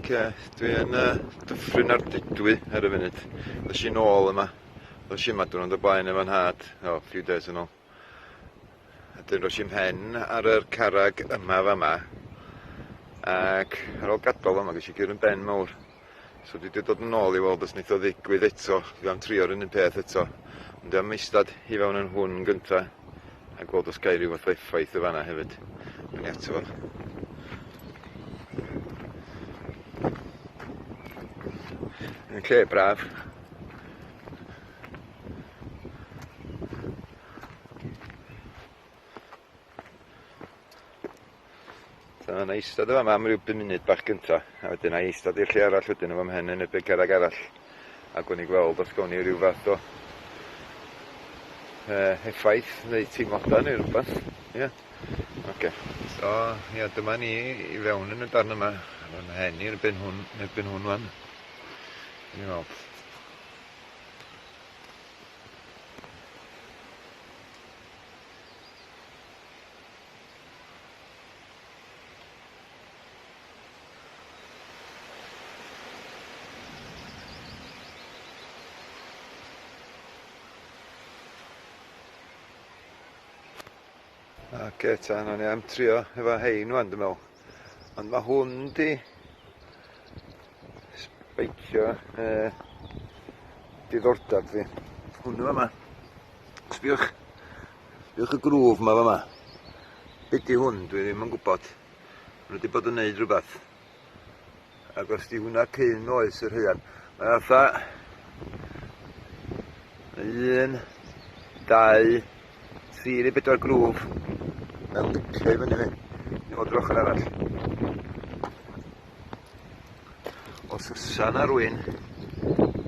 Oce, dwi yn uh, Dyffryn Ardudwy ar y funud. Ddes i nôl yma. Ddes i yma diwrnod o blaen efo nhad, o, oh, few days yn ôl. A dyn roes i mhen ar yr carreg yma fama. Ac ar ôl gadael yma, ges i gyr yn ben mawr. So dwi 'di dod yn ôl i weld os neith o ddigwydd eto. Dwi am trio'r un un peth eto. Ond dwi am eistedd i fewn yn hwn gynta a gweld os gai ryw fath o effaith y fanna hefyd. Dwi'n ni ato fo. Yn lle braf. So na i eistedd efo am ryw bum munud bach gynta, a wedyn a i eistedd i'r lle arall wedyn efo mhen yn erbyn carreg arall, a gwn i gweld os gawn ni ryw fath o uh, effaith neu teimladau neu rhywbeth. Ie. Yeah. Oce. So, ia, dyma ni i fewn yn y darn yma. Mae mhen i erbyn hwn, erbyn hwn wan. Ni'n weld. Oce, ta, nawn ni am trio efo hein wan, dwi'n meddwl. Ond mae hwn di sbeicio eh, diddordeb fi. Hwnnw yma. Sbiwch. Sbiwch y grŵf 'ma fama. Be 'di hwn? Dwi ddim yn gwybod. Maen nhw wedi bod yn neud rhywbeth. Ac os 'di hwnna cyn oes yr haearn. Mae fatha un, dau, tri neu bedwar grŵf. Mae'n licio i fyny fi. Neu fod yr ochr arall. Os fysa 'na rywun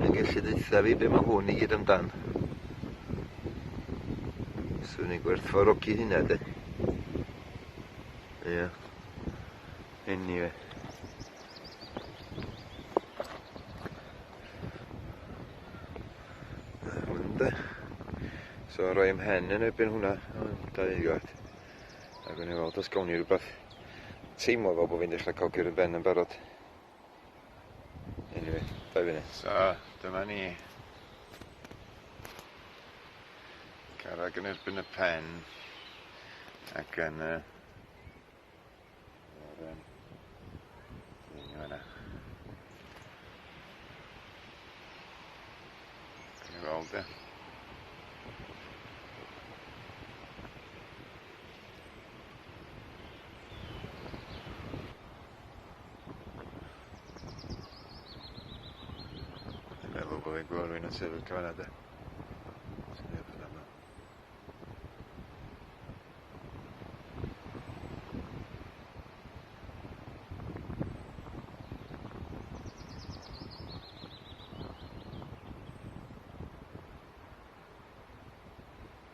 yn gallu deutha fi be mae hwn i gyd amdan, swn i'n gwerthfawrogi hynna de. Ie. Anyway. Hwn de. So rhoi ymhen yn erbyn hwnna. Da i gweld. A gwni weld os gawn ni rhywbeth teimlo fel bod fi'n dechrau cael cur yn ben yn barod. Anyway, da i fyny. So, dyma ni. Carreg yn erbyn y pen ac yn uh, yr, um, fan'na. Gawn ni weld de. Dwi'n meddwl bod fi'n gweld rhywun yn sefyll fan'na de. Syniad yn aml.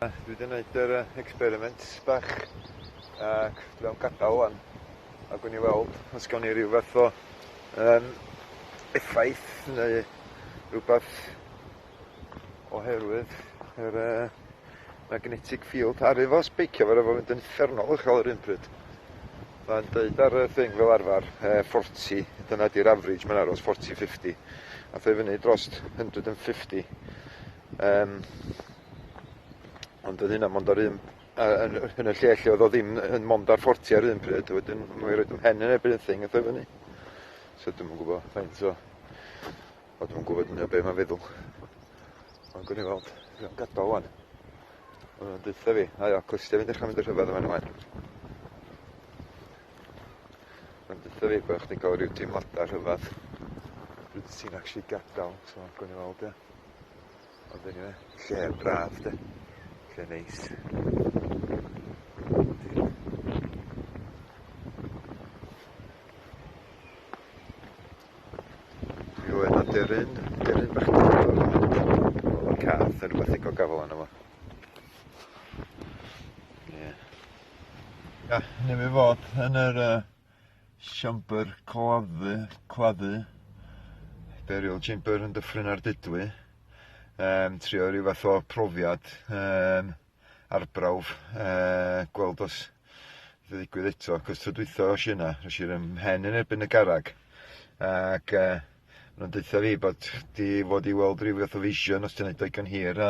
Dwi wedi gwneud yr experiment bach ac dwi am gadael wan a gwn i weld os gawn ni ryw fath o um, effaith neu rhywbeth oherwydd yr uh, magnetic field. Aru fo sbeicio fo efo fynd yn uffernol uchel yr un pryd. Mae'n deud ar y thing fel arfer, uh, 40, dyna di'r average mae'n aros, 40-50. Ath o i fyny dros 150. Um, ond oedd hynna mond ar un, yn, yn y lle lle oedd o ddim yn mond ar 40 ar un pryd, wedyn mae'n rhaid ymhen yn erbyn y thing ath o fyny. So dwi'm yn gwybod faint o... O dwi'm yn gwybod yn be mae'n feddwl. Ond gwni weld, dwi'n gadael wan. Oedd o'n deutha fi, a ia, clustia fi'n dechrau mynd i'r rhyfedd yma wan. Mae'n deutha fi bod chdi'n cael rhyw teimladau rhyfedd. Pryd ti'n actually gadael, so gwni weld, ia. Ond anyway, lle braf de. Lle neis. Mi oedd 'na deryn, deryn bach difyr. Oedd y cath yn rhywbeth i gael gafel arno fo. Ie. Yeah. Ia, newydd fod yn yr uh, siambr claddu, claddu, burial chamber yn Dyffryn Ardudwy. Um, trio rhyw fath o profiad um, arbrawf, uh, gweld os ddigwydd eto, cos tro dwytha oes i yna, roes i'r mhen yn erbyn y garreg. Ac uh, nhw'n deutha fi bod chdi fod i weld rhyw fath o vision os ti'n neud o igon hir a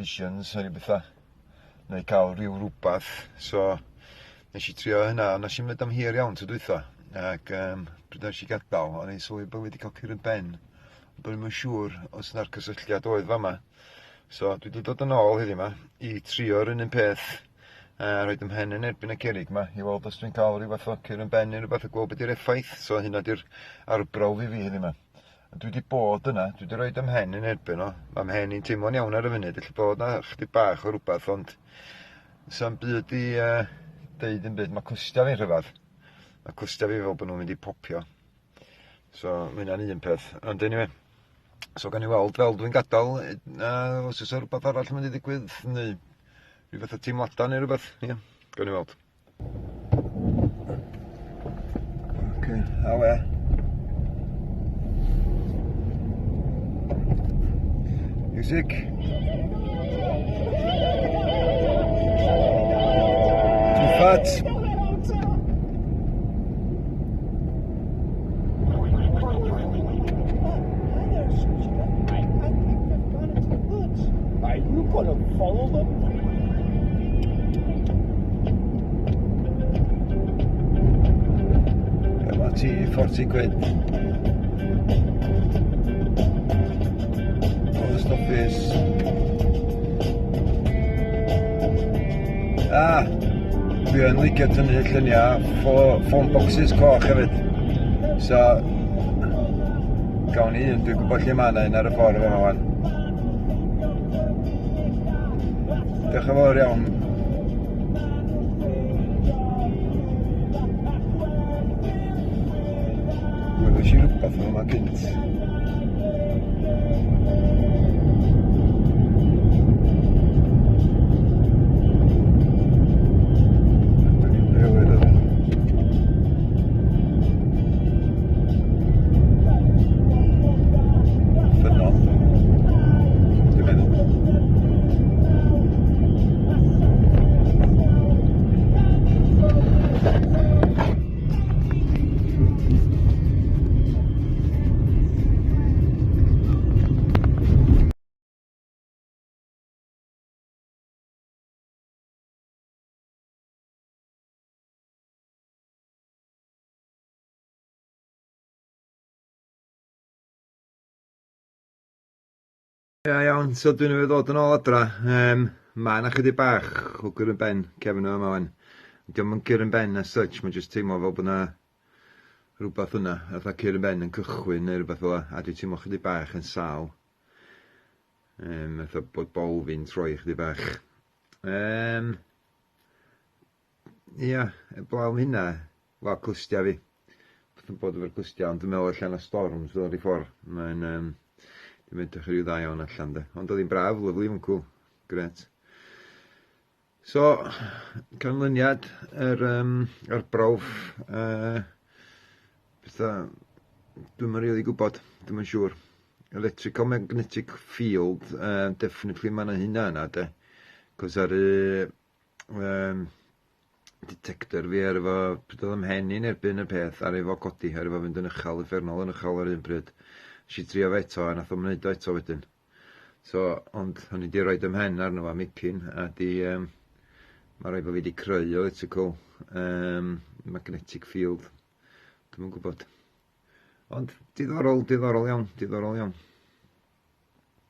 visions neu ryw betha neu cael rhyw rwbath. So nes i trio hynna ond nes i'm neud am hir iawn tro dwytha ac um, pryd nes i gadael o'n i'n sylwi bod fi wedi cael cur yn ben ond do'n i'm yn siŵr os na'r cysylltiad oedd fama. So dwi wedi dod yn ôl heddiw 'ma i trio'r un un peth a rhoid 'y mhen yn erbyn y cerrig 'ma i weld os dwi'n cael rhyw fath o cur yn ben neu rhywbeth a gweld be' 'di'r effaith. So hynna 'di'r arbrawf i fi heddiw 'ma. Ond dwi 'di bod yna, dwi 'di roid 'y mhen yn erbyn o. Ma' mhen i'n teimlo'n iawn ar y funud, ella bod 'na chydig bach o rwbath ond sa'm byd i yy deud 'im byd. Ma' clustia fi'n rhyfadd. Ma' clustia fi fel bo' nw'n mynd i popio. So ma' hynna'n un peth. Ond eniwe so gawn ni weld fel dwi'n gadael uh, os oes rhywbeth arall yn mynd i ddigwydd neu rhyw fath o teimladau neu rhywbeth. Ie, yeah, gawn ni weld. Okay, awe. Music. Too fat. Are you gonna follow them? Efo ti 40 quid. Post office. Ah, dwi yn licio tynnu lluniau phone boxes coch hefyd. So, gawn ni un, dwi'n gwybod lle mae yna un ar y ffordd yma wan. Diolch yn fawr iawn. Weles i rhywbeth yn yma gynt. Ffynnon. Dwi'n meddwl. Ia iawn, so dwi'n newydd ddod yn ôl adra. Um, mae yna chydig bach o gyr yn ben cefn yma wan. Dio'm yn gyr yn ben as such, mae'n just teimlo fel bod yna rhywbeth yna, fatha cur yn ben yn cychwyn neu rhywbeth fel 'a, a dwi'n teimlo chydig bach yn sâl. Um, fatha bod bol fi'n troi chydig bach. Um, ia, eblaw am hynna, wel, clustia fi. Beth yn bod efo'r clustia, ond dwi'n meddwl allan o storms ddod i ffordd. Mae'n um, dim edrych rhyw dda iawn allan de. Ond oedd hi'n braf, lyfli yn cwl. Gret. So, canlyniad yr um, arbrawf, uh, pethau, dwi'm yn rili gwybod, dwi'm yn siŵr. Electrical magnetic field, uh, definitely mae yna hynna yna de. Cos ar y um, detector fi ar efo, pryd oedd ymhen i'n erbyn y peth, ar efo codi, ar efo fynd yn uchel, uffernol yn uchel ar un pryd. Nes i trio fe eto, a nath o'm wneud o eto wedyn. So, ond o'n i 'di roid 'y mhen arno fo am ipyn a 'di yym ma' raid bo' fi 'di creu electrical yym magnetic field. Dwi'm yn gwbod. Ond diddorol, diddorol iawn, diddorol iawn.